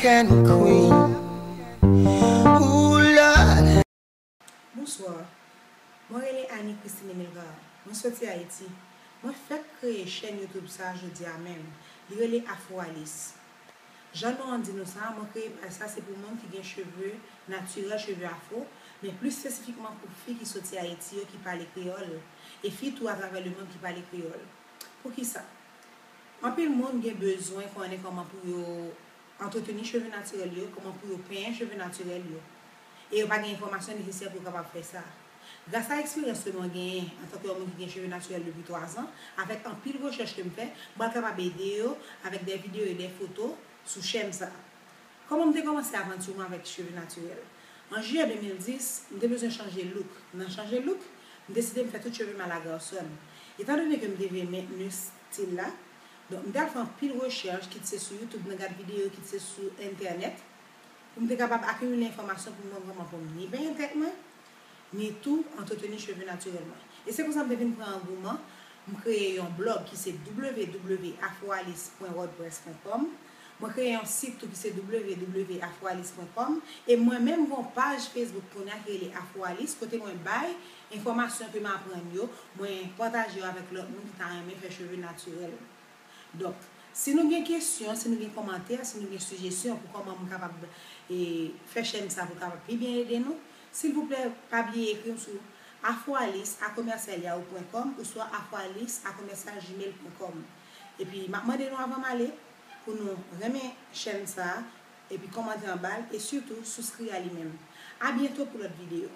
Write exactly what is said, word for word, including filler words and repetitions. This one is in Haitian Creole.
African queen. Ooh, Lord. Bonswa. Mwen rele Annie Christine Emilgar. Mwen soti Ayiti. Mwen fèk kreye chèn YouTube sa a jodi a menm. Li rele Afro Alice. Jan non an di nou sa, mwen kreye paj sa se pou moun ki gen cheve natirèl, cheve afro, men plis espesifikman pou fi ki soti Ayiti yo ki pale kreyòl, e fi tou atravè lemonn ki pale kreyòl. Poukisa? Anpil moun gen bezwen konnen kòman pou yo antreteni cheve natirèl yo, kòman pou yo penyen cheve natirèl yo. E yo pa gen enfòmasyon nesesè pou yo kapab fè sa. Gras a eksperyans ke mwen genyen antanke yon moun ki gen cheve natirèl depi twa zan, avèk anpil rechèch ke m fè, m pral kapab ede yo avèk de videyo e de foto sou chèn sa a. Kòman m te kòmanse avanti mwen avèk cheve natirèl? An jiyè de mil dis, m te bezwen chanje look. Nan chanje look, m deside m fè tout cheve m ala gason. Etandone ke m te vle mentni stil la, donk m te al fè anpil rechèch, kit se sou YouTube, nan gad videyo, kit se sou entènèt, pou m te kapab akimile enfòmasyon pou m konn kòman pou m ni penyen tèt mwen, ni tou antreteni cheve natirèl mwen. E se konsa m te vin pran angouman, m kreye yon blòg ki se w w w afroalice point wordpress point com. Mwen kreye yon sit tou ki se w w w afroalice point com. E mwen menm gen yon paj Facebook kounye a ki rele Afro Alice, kote mwen bay enfòmasyon ke m aprann yo, mwen pataje yo avèk lòt moun ki ta renmen fè cheve natirèl. Donk, si nou gen kesyon, si nou gen kòmantè, si nou gen sijesyon pou kòman m kapab e, fè chèn sa pou kapab pi byen ede nou, silvouplè, pa bliye ekri m sou afroalice a commercial yahoo point com ouswa afroalice a commercial gmail point com. Epi, m ap mande nou avan m ale pou nou renmen chèn sa a, epi kòmante anba l, e sitou souskri a li menm. A byento pou lòt videyo.